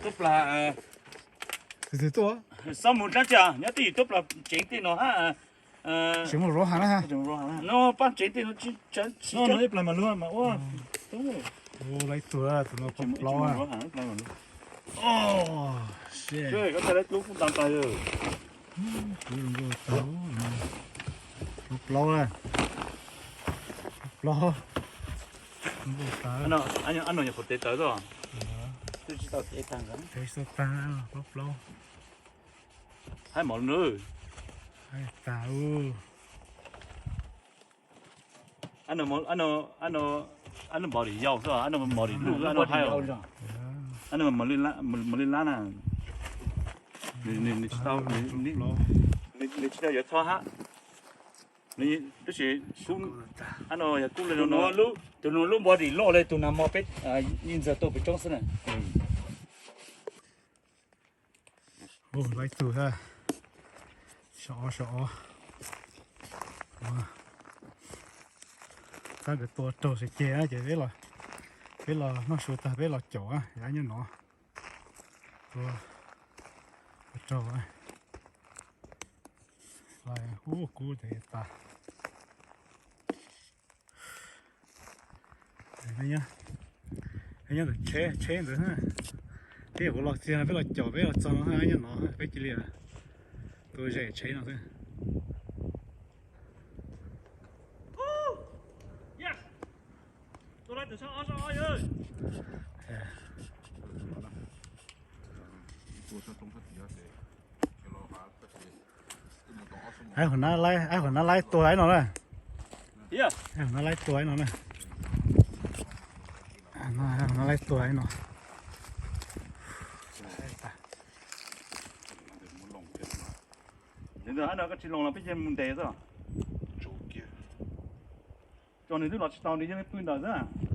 Tuaj plas, tus twg tuaj? Xob mus dlaab tsi, nyob twj ywm tuaj plas tsev tej no hab. Tsev mus rov has na. No pab tsev tej no tsis, no ib plas mas luag mas ua. Lawv ib tug, tus no plaub plaub. Plaub plaub, plaub plaub. Ab no yog qhov tev tawv xwb. Twb tsis tau tev tag, plaub plaub. Haib mov lug. Haib tag. Ab no mov dim yau xwb, ab no mov dim luj, ab no haib. Ab no mov lwj lab na. Nws tsis tau yuav txhob hab. Tab sis ab no yog kub le no, tus no lub npov dim loj le tus nag hmo peb yeej ntxuag tuaj pem roob xwb na. Lawv ib tug, saum ob, saum ob. Tab nkawd tua raug sawv ceg ces peb los noj su tag peb los caum, yav nyob no tua raug. Ub, kub ces tas. Nyob ntawm tsheb, tsheb ntawd, peb yuav los txiag no peb los caum peb los txog no nyob no peb cia li tua zem tsheb no xwb. Ab, hauv nab laib tua ib no na. Hauv nab laib tua ib no na. Nab laib tua ib no. Koj tsis los los peb cia mus ntes xwb. Tso nws twb los tsis tau nws yeej pw ntawd xwb.